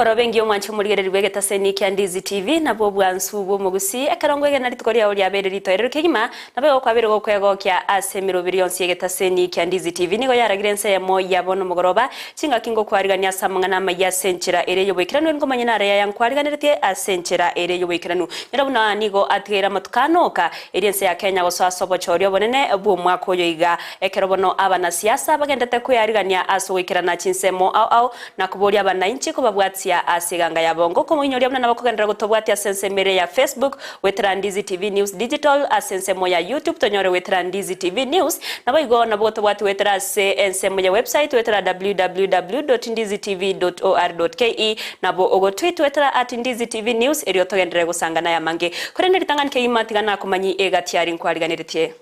Emogoroba engiya omwanche omorigereria bw'egetaseni kia Ndizi TV, nabwo obwansu bw'omogusii, ekero nkwegena rituko riao riabeire ritoereru kegima, nabo igo kwabeire gokwegokia ase emeroberi yonsi y'egetaseni kia Ndizi TV nigo yaragire ense eyemo ya bono omogoroba, chingaki ngokwarigania ase amang'ana amayia ase enchera ere y'oboikeranu eri nkomanye nare yaya nkwariganeretie ase enchera ere y'oboikeranu. Nyora buna nigo atigaire amatuko anoka erio ense ya Kenya gosoa ase obochori obonene bw'omwaka oyo iga, ekero bono abanasiasa bagendete kwearigania ase ogoikerana chinsemo ao ao Na koboria abanainchi kobabwatia ase eganga yabo. Ngokomoinyoria buna nabo kogenderera gotobwatia ase ensemo ere ya Facebook, goetera Ndizi TV News Digital, ase ensemo ya YouTube tonyore goetera Ndizi TV News, naboigo nabo gotobwatia goetera ase ensemo ya website goetera www.ndizitv.or.ke, nabo ogotweet goetera at Ndizi TV News erio togenderere gosangana ayamange. Korende ritang'ani kegima tiga nakomanyi egati aria nkwariganeretie.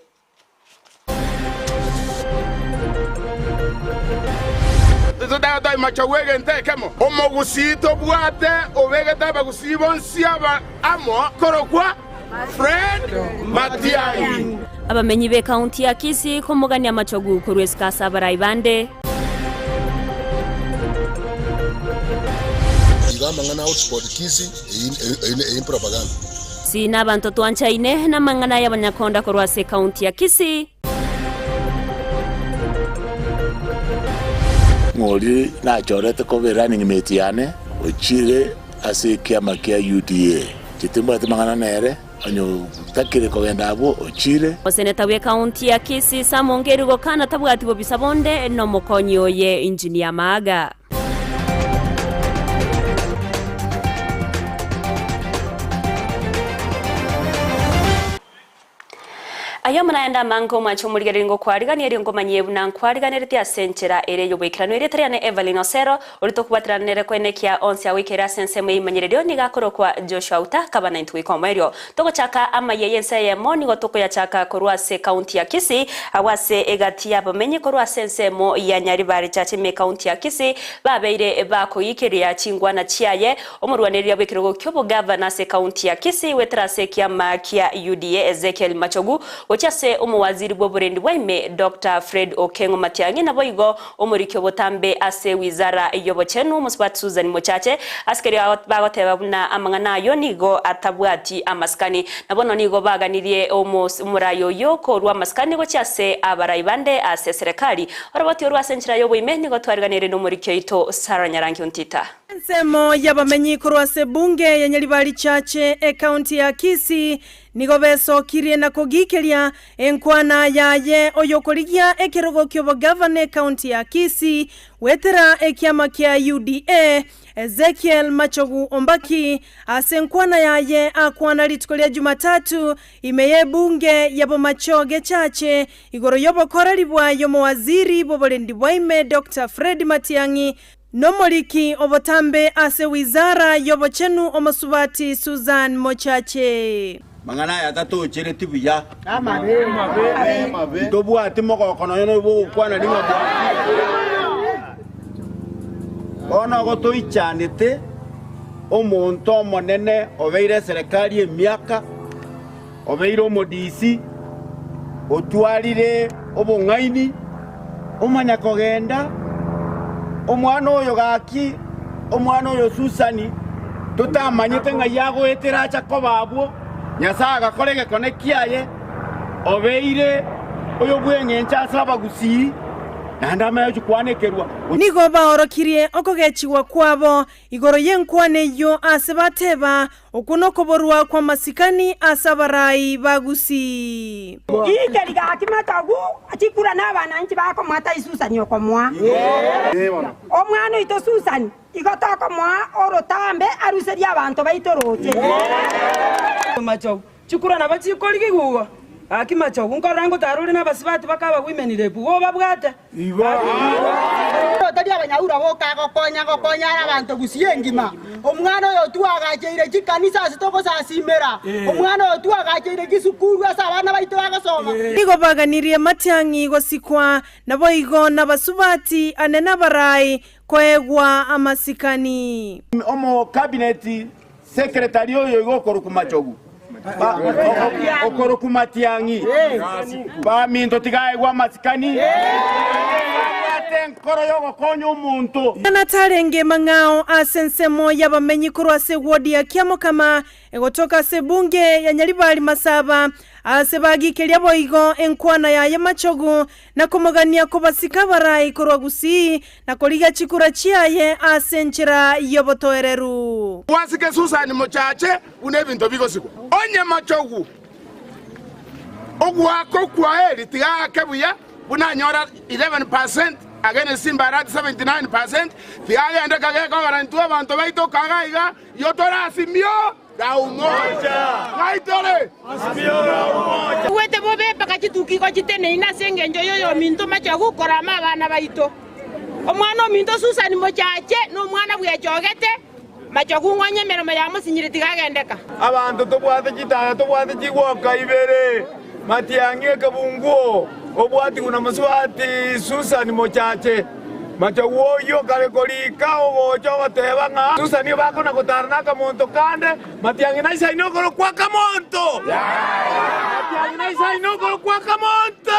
Totagotoimokia gw'egento ekemo, omogusii tobwate obegete abagusii bonsi aba amo korokwa Fred Matiang'i. Abamenyi b'ekaunti ya Kisii komogania amachogu korwa esiko ase abarai bande. Igo amang'ana a Hotspot Kisii eyio propaganda. Kisii na abanto twanchaine namang'ana y'abanyakonda korwa ase ekaunti ya Kisii. Ng'ori nachorete koba erunning mate yane ochire ase ekiama kia UDA. Inche timbwati mang'ana nere, onye otakire kogenda abwo ochire. Oseneta bw'ekaunti ya Kisii Sam Ongeri gokana tabwati bobisa bonde nomokonyi oye Engineer Maaga. Ayio amo nayande amange omwanche omorigereria ngokwarigania erio ngomanyie buna nkwariganeretie ase enchera ere y'oboikeranu. Erieta riane Evelyn Osero, oria tokobwaterana nere koenekia onsi agoikeire ase ensemo y'eimanyererio nigo akorokwa Joshua Uta, akaba naintwe goika omoerio. Togochaka amayia y'ense eyemo nigo tokoyachaka korwa ase ekaunti ya Kisii, agwo ase egati y'abamenyi korwa ase ensemo ya Nyaribari Church ime ekaunti ya Kisii babeire bakoigikeria chingwana chiaye omorwanereria bw'ekerogo ki'obogavana ase ekaunti ya Kisii goetera ase ekiama kia UDA Ezekiel Machogu gochia ase omowaziri bw'oborendi bwa ime Doctor Fred Okeng'o Matiang'i naboigo Omoriki obotambe ase wizara y'obochenu, Omosubati Susan Mochache, ase keria bagoteba buna amang'ana ayio nigo atabwati amasikani. Na bono nigo baganirie omorai oyio korua amasikani gochia ase abarai bande ase eserekari. Oroboti orwo ase enchera y'oboime nigo twariganirie nomoriki oito Sarah Nyarangi Ontita. Ensemo y'abamenyi korwa ase ebunge ya Nyaribari Chache, ekaunti ya Kisii, nigo besokirie na kogikeria Enkwana yaye oyokorigia ekerogo ki'obogavana ekaunti ya Kisii goetera ekiama kia UDA, Ezekiel Machogu Ombaki, ase enkwana yaye akwana rituko ria Jumatatu ime y'ebunge ya Bomachoge Chache igoro y'obokoreri bwaye omowaziri bw'oborendi bwa ime Doctor Fred Matiang'i nomoriki obotambe ase wizara y'obochenu omosubati Susan Mochache. Mang'ana aya tatochereti buya, ntobwati mogoko nonya noyo bw'ogokwana ring'ana bwakire. Bono igo toichanete omonto omonene obeire eserekari emiaka, obeire omodisi, otwarire obong'aini, omanya kogenda, omwana oyo gaki, omwana oyo Susani, totamanyete ng'ai agoetera acha koba abwo, Nyasae agakora egekone kiaye, obeire oyo bw'eng'encho ase abagusii, naende amanye gochia kwanekerwa. Nigo baorokirie okogechigwa kwabo igoro y'enkwana eyio ase bateba, Okwo nokoborwa kw'amasikani ase abarai ba Gusii. Gikeri gaki matogu chikura na abananchi bakomoa tai Susani okomoa. Omwana oito Susani igo tokomoa orotambe aruserie abanto baito roche. Machogu, chikura nabo chikorigigwa igo. Gaki machogu, nkorora ngotara ore nabasubati bakaba women rep, igo obabwate. Tari abanyaura boka agokonya, agokonya are abanto gusii engima. Omwana oyo twagacheire chikanisa ase togosasimera, omwana oyo twagacheire chisukuru ase abana baito bagosoma. Nigo baganirie matiang'i gosikwa, naboigo nabasubati ane nabarai koegwa amasikani. Omo cabinet secretary oyo igo okorokwa Machogu, okorokwa Matiang'i, baminto tiga aegwe amasikani. Nere enkoro y'ogokonya omonto. Ng'ana tarenge mang'ao ase ensemo y'abamenyi korwa ase ewodi ya Kiamokama egotoka ase ebunge ya Nyaribari Masaba, aase bagikeria boigo enkwana yaye machogu na komogania kobasika abarai korwa Gusii na korigia chikura chiaye ase enchera y'obotoereru. Gwasike Susani mochache buna ebinto bigosigwa. Onye machogu ogoaka okwaeri tiga aake buya buna anyora 11 per cent against Simba Arati 79 per cent, tiga agende kageka ogora intwe abanto baito kaga iga iyo tore Azimio la Umoja. Ng'ai tore? Igwete bobe mpaka chituki igo chiteneine ase engencho y'oyominto machogu korama abana baito. Omwana ominto Susani mochache, na omwana bwechogete, machogu ng'onye emeremo yamosinyire tigagendeka. Abanto tobwate chitaya tobwate chigwoka ibere, matiang'i ekebunguo, obwatigwe na mosubati Susani mochache. Machogu oyio kare korika ogocha ogoteba ng'a Susani bakona gotara nakamonto kande, matiang'i naisaine okorokwa akamonto. Matiang'i naisaine okorokwa akamonto.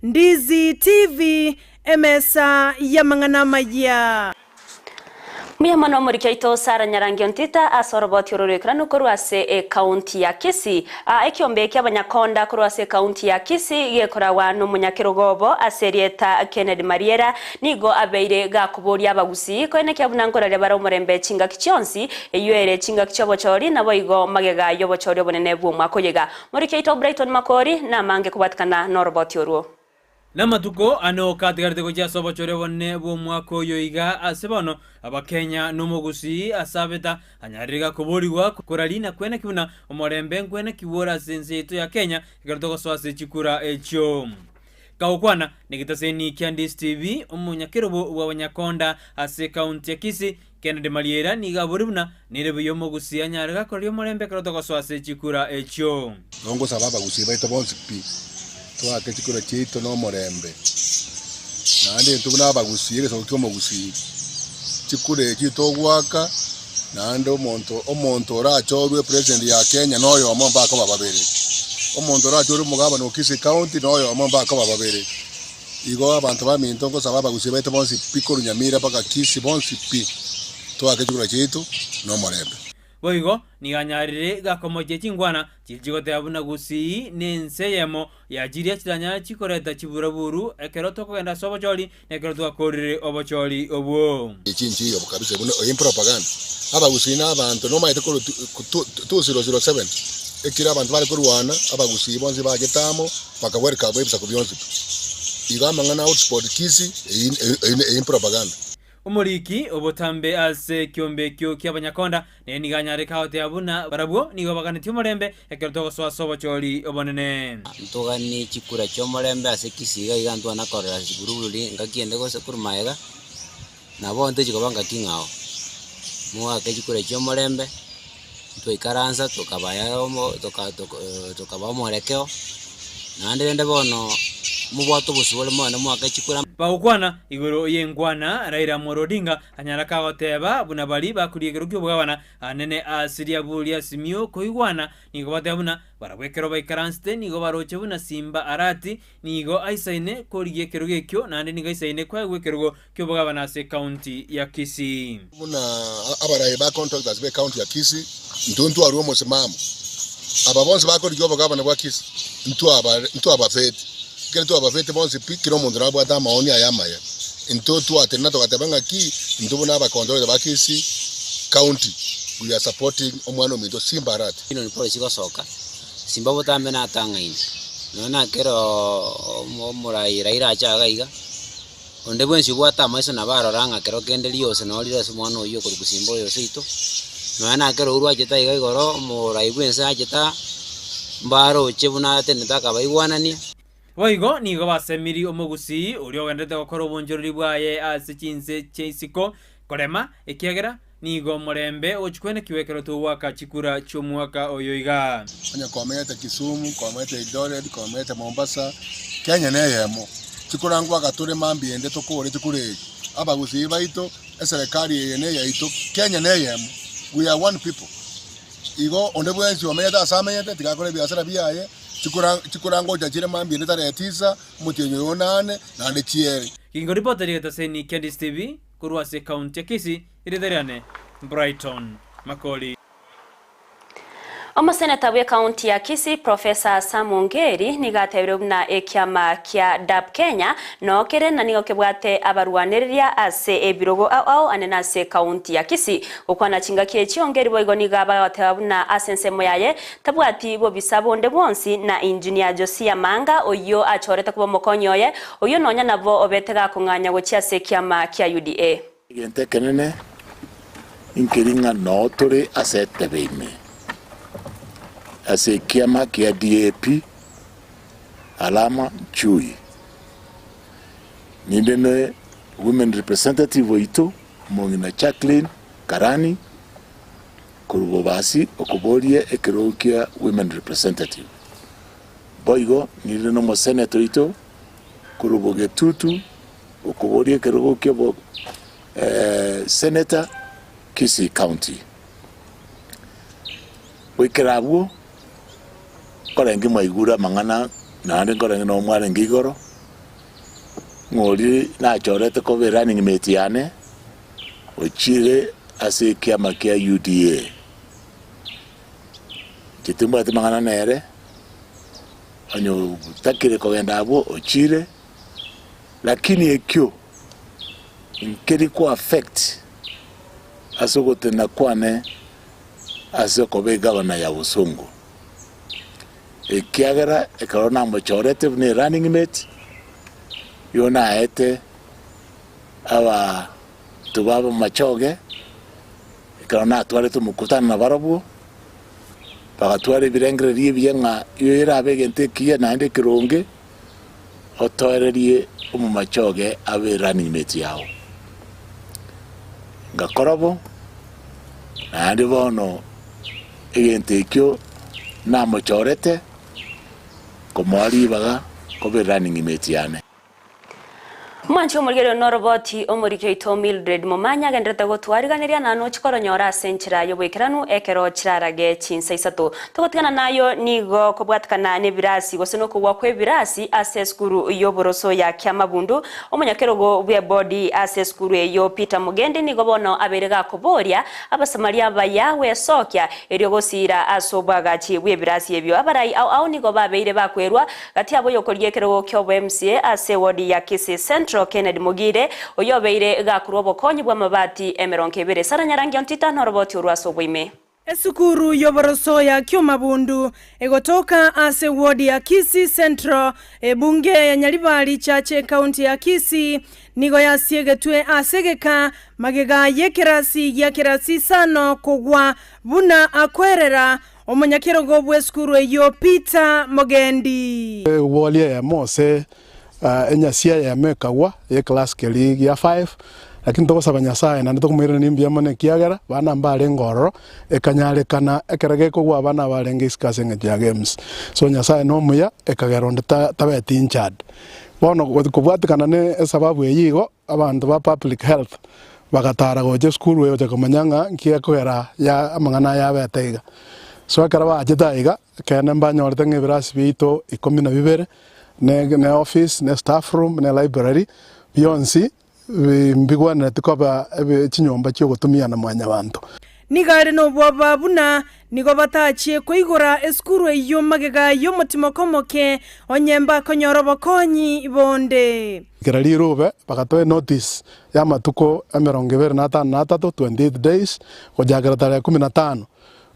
Ndizi TV, emesa y'amang'ana amayia. Mbuya mono omoriki oito Sarah Nyarangi Ontita ase oroboti oro rw'ekeranu korwa ase ekaunti ya Kisii. Aa ekiombe ki'abanyakonda korwa ase ekaunti ya Kisii gekoragwa nomonyakerogo obo ase erieta Kennedy Mariera nigo abeire gakoboria abagusii koenekia buna nkoraria bare omorembe chingaki chionsi eyio ere chingaki chi'obochori naboigo magega y'obochori obonene bw'omwaka oyoiga. Moriki oito Brighton Makori namange kobwatikana noroboti orwo. Namatuko ane oka atigarete gochia ase obochore obonene bw'omwaka oyo iga ase bono Abakenya nomogusii ase abeta anyarire gakoborigwa korari na kweneki buna omorembe nkweneki bwore ase ense yaito ya Kenya ekero togosoa ase chikura echio. Kagokwana negetaseni kia Ndisi TV, omonyakerobo bw'abanyakonda ase ekaunti ya Kisii, Kennedy Mariera nigo abori buna nere buya omogusii anyare gakoraria omorembe ekero togosoa ase chikura echio. Nongosaba abagusii baito bonsi pi, toake chikura chiaito nomorembe, naende intwe buna abagusii egesaku ki'omogusii, chikura echi togoaka naende omonto omonto orachorwe president ya Kenya noyomo mbakoba babere, omonto orachorwe omogabana o Kisii county noyomo mbakoba babere. Igo abanto baminto ngosaba abagusii baito bonsi pi korwa Nyamira mpaka Kisii bonsi pi, toake chikura chiaito nomorembe. Boigo nigo anyarire gakomochia chingwana chiria chigoteba buna Gusii nense eyemo ya chiria chiranyare chikoreta chiburaburu ekero tokogenda ase obochori na ekero twakorire obochori obwo. Echi nchiyo kabisa buna oyo propaganda. Abagusii na abanto nomaete korwa 2007 ekero abanto bare korwana abagusii bonsi bachete amo bakabwereka ebisaku bionsi pi. Igo amang'ana hotspot Kisii eyio propaganda. Omoriki obotambe ase ekiombe ekio ki'abanyakonda, nere nigo anyare kagoteba buna barabwo nigo baganetie omorembe ekero togosoa ase obochori obonene. Ntoganie chikura chi'omorembe ase Kisii iga iga ntwana korora buruburi ngaki ende gose korwa magega, nabo ntochi koba ngaki ng'ao. Moake chikura chi'omorembe, ntwaikaransa tokabaya omo toka toka tokabaa omorekeo, naende rende bono mobwate obosibore moende moake chikura. Bagokwana igoro y'enkwana, Raila Amolo Odinga anyara kagoteba buna baria bakoria ekero ki'obogabana anene ase riabu ria Simiyu koigwana, nigo bateba buna barabwo ekero baikaransete nigo baroche buna Simba Arati nigo aisaine korigia ekerogo ekio naende nigo aisaine koegwa ekerogo ki'obogabana ase ekaunti ya Kisii. Buna abarai ba contractors be county ya Kisii intwe ntwarue omosimamo. Aba bonsi bakorigia obogabana bwa Kisii ntwabafeti. Ekero twabafeti bonsi pi kera omonto nabwate amaoni aye amaya. Intwe twatenena togateba ng'aki intwe buna aba contractor ba Kisii county we are supporting omwana ominto Simba Arati. Bino niporo chigosoka, Simba botambe natang'aine, nonya na kera omorai Raila ache iga iga. Onde bwensi obwate amaiso nabo arora ng'a kero kende riose noo rire ase omwana oyio okorokwa Simba oyo seito, nonya na kero Uhuru achete aiga igoro, omorai bw'ense achete aa, mbaroche buna atenenete akabaigwanania. Boigo nigo basemiri omogusii oria ogenderete gokora obonchoreri bwaye ase chinse chia isiko korema, ekiagera nigo omorembe ogochikwenekigwa ekero togoaka chikura chi'omwaka oyo iga. Onye komenyete Kisumu, komenyete Eldoret, komenyete Mombasa, Kenya neyemo. Chikorangwa gatore mambia ende tokore chikura eye. Abagusii baito, eserekari eye neyaito, Kenya neyemo. We are one people. Igo onde bwensi omenyete ase amenyete tiga akore ebiasara biaye. Chikura chikura ngocha chire mambia ende tarehe tisa, omotienyi oyo onane, naende chiere. Gingoripoteria Getaseni kia DCTV korwa ase ekaunti ya Kisii, erieta riane Brighton Makori. Omoseneta bw'ekaunti ya Kisii Professor Sam Ongeri nigo atebire buna ekiama kia DAP Kenya noo kere na nigo kebwate abarwanereria ase ebirogo ao ao ane nase ekaunti ya Kisii. Gokwana chingaki echi Ongeri boigo nigo abagoteba buna ase ensemo yaye tabwati bobisa bonde bwonsi na Engineer Josiah Manga oyio achorete koba omokonyi oye oyio nonya nabo obete gakong'anya gochia ase ekiama kia UDA. Egento ekenene nkeri ng'a noo tore ase etebe ime, ase ekiama kia DAP, Alama Chui. Ninde ne women representative oito, omong'ina Jacqueline Karani, korwa Bobasi okoboria ekerogo kia women representative. Boigo ninde na omoseneta oito korwa Bogetutu, Okoboria ekerogo kia bo senator Kisii county. Goikera abwo nkorenge mwaigure amang'ana naende nkorenge nabo mwarenge igoro, ng'a oria nachorete koba erunning mate yane ochire ase ekiama kia UDA. Inche timbwati mang'ana nere, onye otakire kogenda abwo ochire. Lakini ekio nkeri ko affect ase ogotenena kwane ase okoba egavana ya Bosongo, ekiagera ekero namochorete buna erunning mate, nigo naete abanto b'amachoge, ekero natwarete omokutano nabarabwo, bagatwara ebirengererio ebiya ng'a eyo erabe egento ekiya naende ekeronge. Otoererie omomachoge abe running mate yao. Ngakora bo, naende bono egento ekio namochorete komoa ribaga kobe running mate yane. Omwanchi omorigererio noroboti omoriki oito Mildred Momanyi agenderete gotwariganeria na nochi koronyora ase enchera y'oboikeranu ekero chirarage chinsa isato. Togotigana nayo nigo kobwatikana nebirasi gose nokogwa kw'ebirasi ase esukuru y'oboroso ya Kiamabundu. Omonyakerogo bw'ebodi ase esukuru eyio Peter Mugendi nigo bono abeire gakoboria Abasamaria abaya gwesokia erio gosiira ase obwagachi bw'ebirasi ebio. Abarai ao ao nigo babeire bakwerwa Gati abo oyokorigia ekerogo ki'obo MCA ase ewodi ya Kisii Central Kennedy Mogire, oyio obeire gakorwa obokonyi bw'amabati emerongo ebere. Sarah Nyarangi Ontita noroboti orwo ase oboime. Esukuru y'oboroso ya Kiomabundu egotoka ase ewodi ya Kisii Central, ebunge ya Nyaribari Chache ekaunti ya Kisii, nigo yasiegetwe ase egeka magega y'ekerasi gia kerasi isano kogwa buna akoerera Omonyakerogo bw'esukuru eyio Peter Mogendi. Ewoli eyemo ase enyasi eyemo ekagwa y'eclass keria gia five, lakini togosaba Nyasaye naende tokomoiraneria mbuya mono ekiagera abana mbarenge ororo, ekanyarekana ekero gekogwa abana abarenge isiko ase eng'encho ya games. So Nyasaye nomuya ekagera onde tabeti injured. Bono kobwatekana na esababu eyio igo, abanto ba public health bagatara gocha esukuru eye gocha komanya ng'a nki gekogera ya amang'ana aya abete iga. So ekero bachete aiga, ekeene mbanyorete ng'a ebirasi biaito ikomi na bibere, ne ne office, ne staff room, ne library, bionsi bi mbigwenereti koba ebi chinyomba chiogotumia na mwanyabanto. Nigo are nobwoba buna nigo batachie koigora esukuru eyio magega y'omotimoko omoke, onye mbakonyora obokonyi bonde. Kera rirube bagatoa enotice y'amatuko emerongo ebere na atano na atato, 28 days, gochakera tarehe kumi na tano,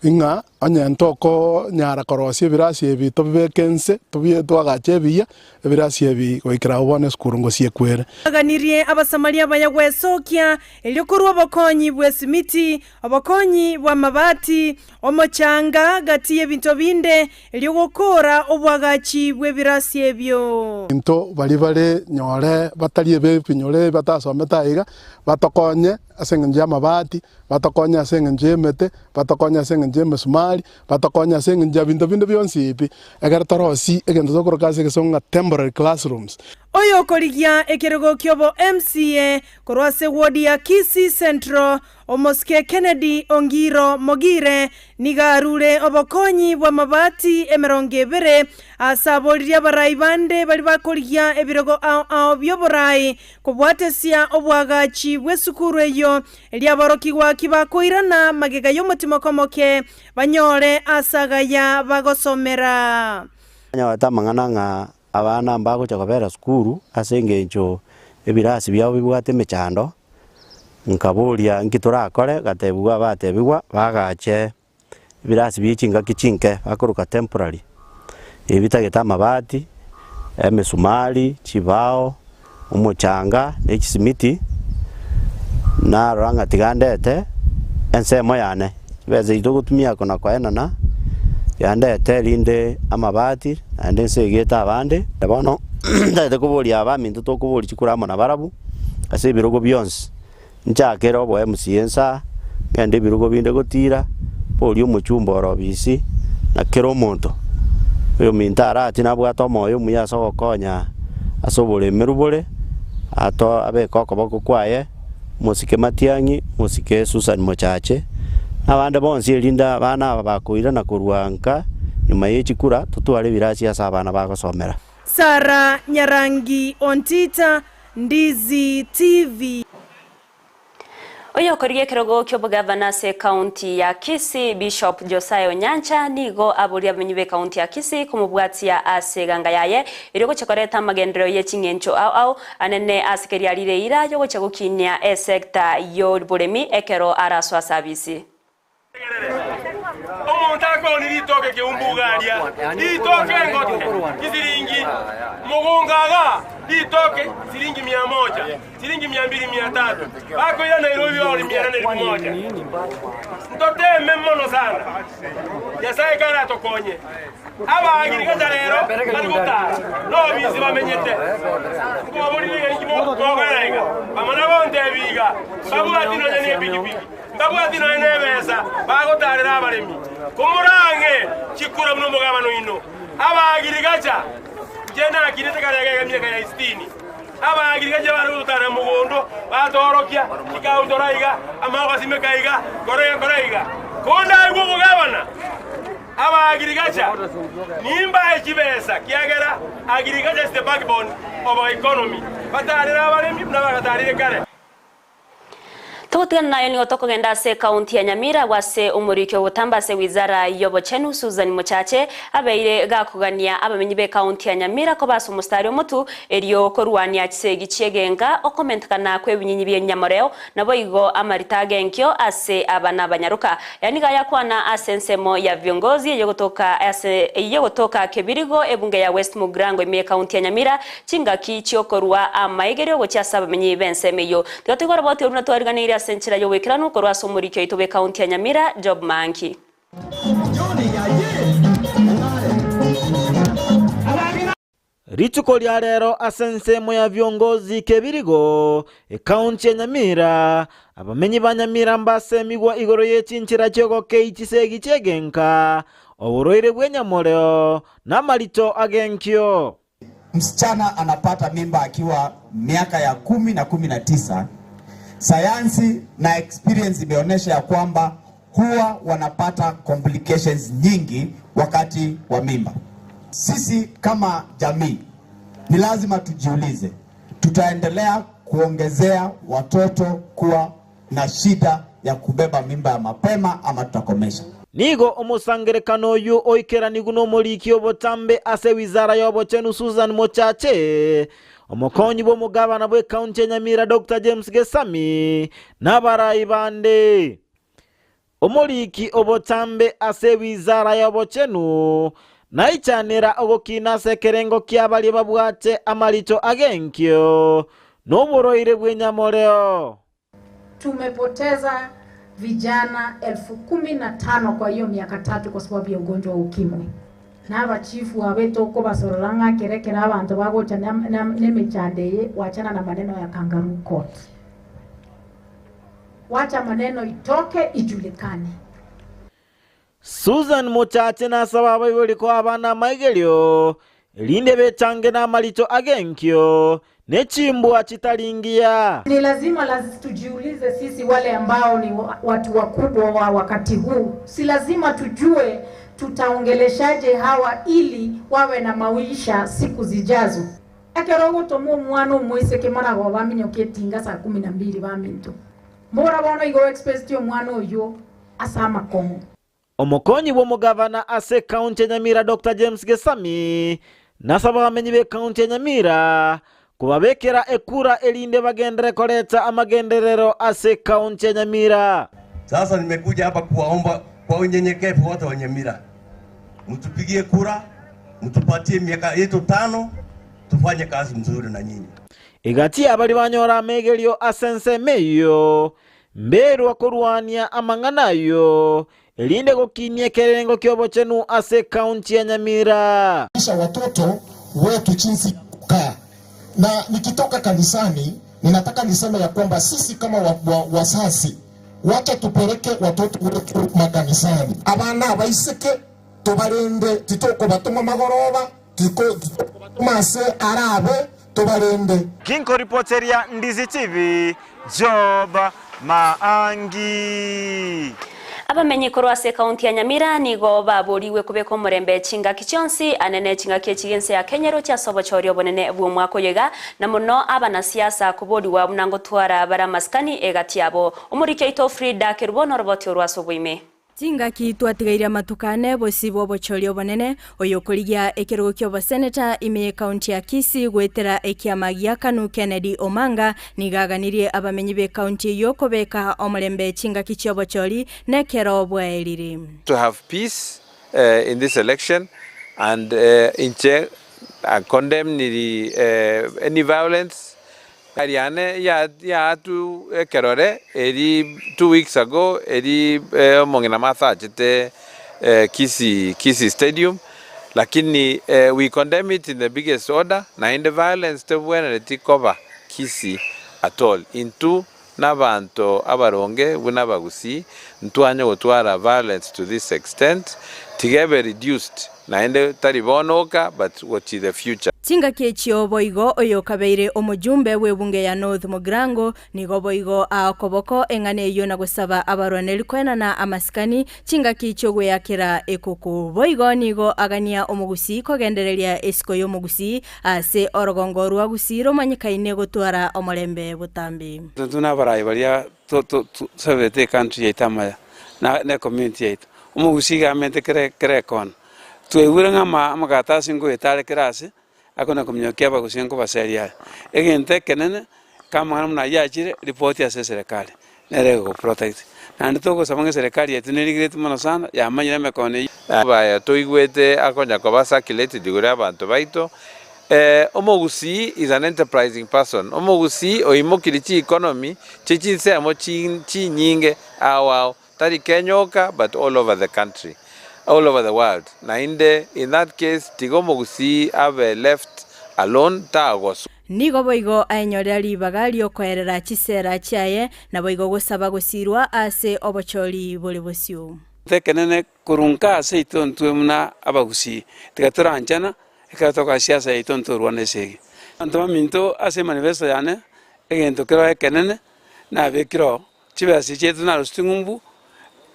ng'a onye ntokonyara korosia ebirasi ebi tobibeke inse, tobie twagache ebiya, ebirasi ebi goikera abwo bono esukuru ngosiekwere. Baganirie Abasamaria abaya gwesokia, erio korwa obokonyi bw'esimiti, obokonyi bw'amabati, omochanga, gati y'ebinto binde, erio gokoora oboagachi bw'ebirasi ebio. Into baria bare nyore batari ebebinyoro batasomete aiga, batokonye ase engencho y'amabati, batokonye ase engencho y'emete, batokonye ase engencho y'emesumari, batokonye ase engencho ya binto binde bionsi pi, ekero torosie egento tokoroka ase egesongo ng'a temporary classrooms. Oyokorigia ekerogo ki'obo MCA korwa ase ward ya Kisii Central, Omosike Kennedy Ongiro Mogire, nigo arure obokonyi bw'amabati emerongo ebere ase aboririe abarai bande baria bakorigia ebirogo ao ao bi'oborai kobwatesia oboagachi bw'esukuru eyio erio aborokigwa kibakoirana magega y'omotimoko omoke banyore ase agaya bagosomera. Banyorete amang'ana ng'a Abana mbagocha kobera sukuru ase engencho ebirasi biabo bibwate emechando, nkaboria nki torakore, gatebigwa batebigwa bagache ebirasi bie chingaki chinke bakoroka temporary, ebi bitagete amabati, emesumari, chibao, omochanga, na echisimiti, narora ng'a tiga ndete ensemo yane, chibesa echi togotumia kona koenana, tiga ndete rinde amabati naende nsegete abande. Bono ntagete koboria abaminto tokoboria chikura amo nabarabwo, ase ebirogo bionsi, nchakere obo MCA nsa, ngende ebirogo binde gotira, boria omochumba ore obisi, na kera omonto, oyominto arache nabwate omoyo omuya ase ogokonya ase oboremeru bore, ato abeke okoboko kwaye, mosike Matiang'i, mosike Susan Mochache, na abande bonsi erinde abana aba bakoirana korwa nka nyuma ye chikura, totware ebirasi ase abana bagosomera. Sarah Nyarangi Ontita, Ndizi TV. Oyokorigia ekerogo ki'obogavana ase ekaunti ya Kisii, Bishop Josiah Onyancha nigo aboria abamenyi b'ekaunti ya Kisii komobwatia ase eganga yaye erio gochia koreta amagenderero ye ching'encho ao ao anene ase keria rire eira yogochia gokinia esecta y'oboremi ekero arasoa sabisi. Omonto akooni ritoke keumbu aria, ritoke engote chisiringi mogongo igaa, ritoke siringi mia moja, siringi mia mbili mia tatu, bakoira Nairobi bagoria mia nane elfu moja. Ntoteme mono sana, Nyasae karatokonye. Abaagirigacha rero bari gotara nobisi bamenyete, nkobaborire iga inki mokorera iga? Bamana gontebia iga, mbabwati nonya nepikipiki. Mbabwati nonya nebesa bagotaarera abaremi, komorang'e chikura buna omogabane oino. Abaagirigacha, inche nakinete kare iga emiaka ya isitini, abaagirigacha bare gototaarera mogondo, batoorokia, chikautora iga, amao gasimeka iga, kora iga, kora iga. Kondaigwe omogabana, abaagirigacha nimbae chibesa, kiagera agriculture is the backbone of our economy. Bataarere abaremi buna bagataarire kare. Togotigana nayo nigo tokogenda ase ekaunti ya Nyamira agwo ase omoriki ogotamba ase wizara y'obochenu Susan Mochache abeire gakogania abamenyi b'ekaunti ya Nyamira koba ase omostari omotu erio korwania chisegi chi'egenka okomentekana kw'ebinyinyi bi'enyamoreo naboigo amarita agenkio ase abana abanyaroka. Aya nigo ayakwana ase ensemo ya viongozi eyogotoka ase eyogotoka Kebirigo ebunge ya West Mugirango ime y'ekaunti ya Nyamira Chingaki chi'okorua amaigerio gochia ase abamenyi b'ensemo eyio. Tiga toigwe oroboti orwo buna twariganeirie ase enchera y'ogoikeranu korwa ase omoriki oito bw'ekaunti ya Nyamira, Job Manki. Rituko ria rero ase ensemo ya viongozi kebirigo, ekaunti ya Nyamira, abamenyi ba Nyamira mbasemigwa igoro ye chinchera chi'ogokei chisegi chi'egenka, oborwaire bw'enyamoreo, na amarito agenkio. Msichana anapata mimba akiwa miaka ya kumi na 19. Sayansi na experience imeonyesha ya kwamba huwa wanapata complications nyingi wakati wa mimba. Sisi kama jamii ni lazima tujiulize, tutaendelea kuongezea watoto kuwa na shida ya kubeba mimba ya mapema ama tutakomesha? Nigo omosangerekano oyio oikeranigwe nomoriki obotambe ase ewizara y'obochenu Susan Mochache, omokonyi bw'omogabana bw'ecounty ya Nyamira Doctor James Gesami na abarai bande. Omoriki obotambe ase ewizara y'obochenu naichanera ogokina ase ekerengo kia baria babwate amarito agenkio noborwaire bw'enyamoreo. Tumepoteza vijana 15,000 kwa hiyo miaka tatu kwa sababu ya ugonjwa wa ukimwi. Na abachifu abe tokobasorora ng'a kere ekero abanto bagocha nemechando eye, wachana na maneno ya kangaroo court. Wacha maneno itoke ijulikane. Susan Mochache nasaba abaibori koa abana amaigerio, erinde bechange namarito ag'enkio, ne chimbwa chitari ngiya. Ni lazima laz, tujiulize sisi wale ambao ni watu wakubwa wa wakati huu, si lazima tujue tutaongeleshaje hawa ili wawe na maisha siku zijazo. Ekero ogotoma omwana omoiseke marago baminyoka etinga saa kumi na mbili baminto mbora bono igo expect omwana oyo ase amakongo. Omokonyi bw'omogavana ase ekaunti ya Nyamira Doctor James Gesami nasaba abamenyi b'ekaunti ya Nyamira kobabekera ekura erinde bagenderere koreta amagenderero ase ekaunti ya Nyamira. Sasa nimekuja hapa kuwaomba kwa unyenyekevu wote wa Nyamira, mtupigie kura, mtupatie miaka yetu tano, tufanye kazi mzuri na nyinyi. Egati y'abaria banyora amegerio ase ensemo eyio, mberwa korwania amang'ana ayio, erinde gokinia ekerengo ki'obochenu ase ekaunti ya Nyamira. Fundisha watoto wetu jinsi ya kukaa. Na nikitoka kanisani ninataka niseme ya kwamba sisi kama wa, wa, wazazi wacha tupeleke watoto wetu makanisani. Abana abaiseke tobarende titokobatoma magoroba titokobatoma ase arabe tobarende. Ginkoripoteria Ndizi TV, Job Maangi. Abamenyi korwa ase ekaunti ya Nyamira nigo baborigwe kobeka omorembe chingaki chionsi ane ne chingaki echi ense ya Kenya eroche ase obochori obonene bw'omwaka oyo iga, na mono abanasiasa koborigwa buna ngotwara bare amasikani egati yabo. Omoriki oito Frida Kerubo noroboti orwo ase oboime. Chingaki twatigaire amatuko ane bosio bw'obochori obonene, oyokorigia ekerogo ki'oboseneta ime y'ekaunti ya Kisii goetera ekiama gia Kanu Kennedy Omanga nigo aganirie abamenyi b'ekaunti eyio kobeka omorembe chingaki chi'obochori nekero bwaerire. To have peace in this election and inche I condemn any violence Ariane yaatu ekerore eri 2 weeks ago eri omong'ina Martha achete Kisii Kisii Stadium lakini we condemn it in the biggest order naende violence tebwenereti koba Kisii at all. Intwe nabanto abaronge buna abagusii ntwanye gotwara violence to this extent tiga ebe reduced Naende tari bono oka, but gochia the future. Chingaki echio boigo oyokabeire omojumbe bw'ebunge ya North Mugirango nigo boigo aa okoboko eng'ana eyio na gosaba abarwaneri koenana amasikani chingaki chi'ogweakera ekuku. Boigo nigo agania omogusii kogendereria esiko y'omogusii ase orogongo rwa Gusii romanyekaine gotwara omorembe botambe. Intwe nabarayi baria tosabete ecountry yaito amaya na ecommunity yaito. Omogusii iga amente kera kera ekona. Twaigure ng'a ama amakaratasi ngoeta are kera ase, akona kominyokia abagusii nkobaseria are. Egento ekenene, kamang'ana buna ayio achire, ripoti ase eserekari, nere egogoprotect. Naende togosaba ng'a eserekari yaito nerigeretie mono sana, yamanyire emekono eyio. Baya toigwete akonya koba circulated igoro y'abanto baito. Omogusii is an enterprising person, omogusii oimokirie chi economy chie chinsemo chinyinge ao ao. Tari Kenya oka but all over the country, all over the world, naende in that case tiga omogusii abe left alone tagoswa. Nigo boigo aenyorera ribaga ri'okoerera chisera chiaye, naboigo gosaba gosiirwa ase obochori bore bosio. Ekenene korwa nka ase intwe ntwe buna abagusii, tiga toranchana ekero togoka siasa yaito ntorwane esegi. Abanto baminto ase emanifesto yane, egento kero ekenene nabekire oo. Chibesa chiaito narusitie ng'umbu,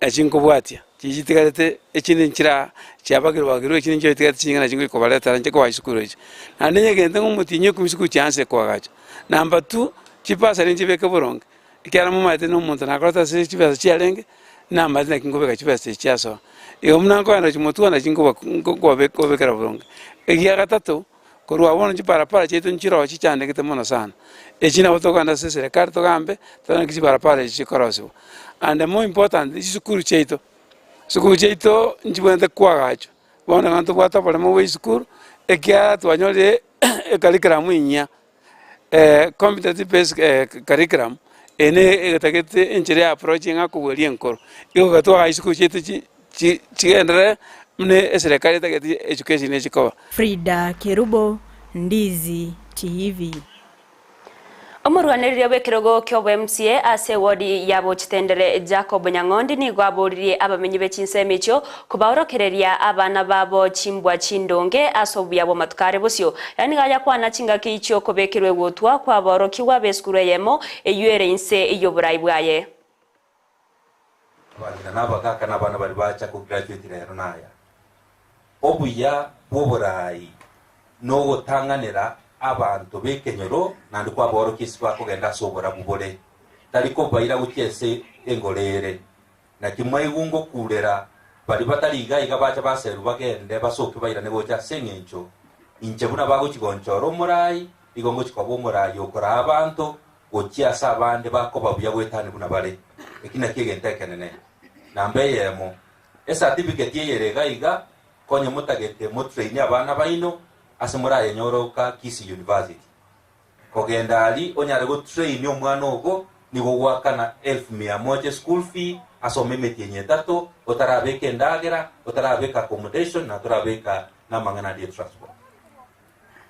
na chinkobwatia, chiria chitigarete echinde nchira chiabagirwe bagirwe, echinde nchio chitigarete chinyinge nachi ngoika kobaretera inche koba chisukuru echi. Naende nyegente ng'a omotienyi okomi chisukuru chianse koagachwa. Number two, chibasari nchibeke boronge, ekiagera momaete na omonto nakorete ase chibesa chiarenge, namaete naki nkobeka chibesa echi chiasoa. Igo buna nkoenda chimotwe nachi nkoba nkobekera boronge. Egia gatato. Korwa bono chiparapara chiaito nchiroo chichandegete mono sana. Echi nabo tokogenda ase eserekari togambe, torore naki chiparapara echi chikorosiwa. And more important, chisukuru chiaito, chisukuru chiaito nchibwenerete koagachwa. Bono iga ntobwate oboremo bwa esukuru, ekiagera twanyorire ecurriculum enyia, competency based curriculum, eye ne etagete enchera ya approach ng'a kobweria enkoro. Igo iga twagacha chisukuru chiaito chi. Chigenderere buna eserekari etagete education echi koba. Frida Kerubo, Ndizi TV. Omorwanereria bw'ekerogo ki'oboMCA ase ewodi ya Bochitendere Jacob Nyang'ondi nigo aboririe abamenyi be chinsemo echio kobaorokereria abana babo chimbwa chindonge ase obuya bw'amatuko are bosio. Aya nigo ayakwana chingaki chi'okobekerwa egutwa kw'aborokigwa b'esukuru eyemo eyio ere inse y'oborai bwaye. Abang'ina na abagaaka na abana baria bacha kograduate rero naya. Obuya bw'oboraai nogotang'anera abanto b'ekenyoro naende kwaborokia ase bakogenda ase oborabu bore, tari kobaira gochia ase engoro ere. Naki mwaigwa ngokuurera baria batari iga iga bacha baserwe bagende basoke bairane gocha ase engencho inche buna bagochia gonchora omoraai, igo ngochia koba omoraai okoraa abanto gochia ase abande bakoba buya goetania buna bare. Eki nakio egento ekenene. Namba eyemo, esatifiketi eyere iga iga, konye motagete motraine abana baino ase morayenyore oka Kisii University. Kogenda aria onyare gotrain omwana ogo nigo ogoakana elfu mia moja eschool fee, asome emetienyi etato, otarabeka endagera, otarabeka accommodation na torabeka namang'ana ande etransport.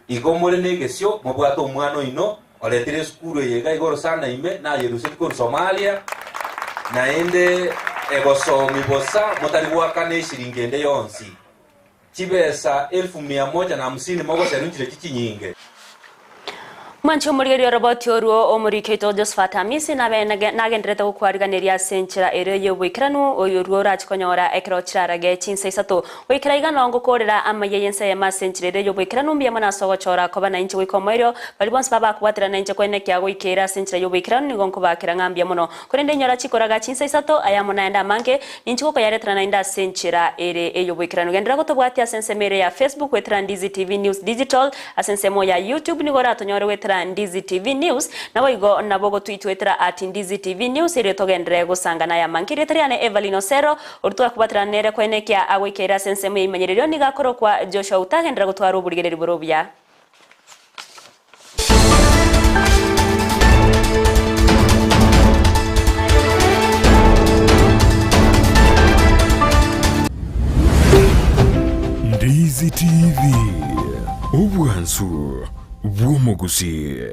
Igo more negesio, mobwate omwana oino, oretire esukuru eye iga igoro sana ime, nayerusetie korwa Somalia, naende egosomi bosa, motari goakana eshiringi ende yonsi. Chibesa elfu mia moja na hamsini mogoserwa nchirechi chinyinge. Mwanche omorigereria oroboti orwo omoriki oito Josephat Hamisi nabe nagendererete gokwariganeria ase enchera ere y'oboikeranu, oyorwo orache konyora ekero chirarage chinsa isato. Goikera iga noo ngokoorera amayia y'ense eyemo ase enchera ere y'oboikeranu mbuya mono ase ogochora koba nainche goika omoerio. Baria bonsi babakobwatera nainche koenekia goika ere ase enchera y'oboikeranu nigo nkobaakera ng'a mbuya mono. Korende inyora chikoraga chinsa isato, ayamo naende amange, ninche gokoyaretera naende ase enchera ere ey'oboikeranu. Genderera gotobwatia ase ensemo ere ya Facebook goetera Ndizi TV News Digital, ase ensemo ya YouTube nigo oratonyore goetera Ndizi TV News, naboigo nabo ogotweet goetera at Ndizi TV News erio togenderere gosangana ayamange. Erieta riane Evelyn Osero, oria twakobwaterana nere koenekia agoikeire ase ensemo y'eimenyererio nigo akorokwa Joshua Utagenderera gotwara oborigereria bore obuya. Ndizi TV, obwansu bw'omogusii.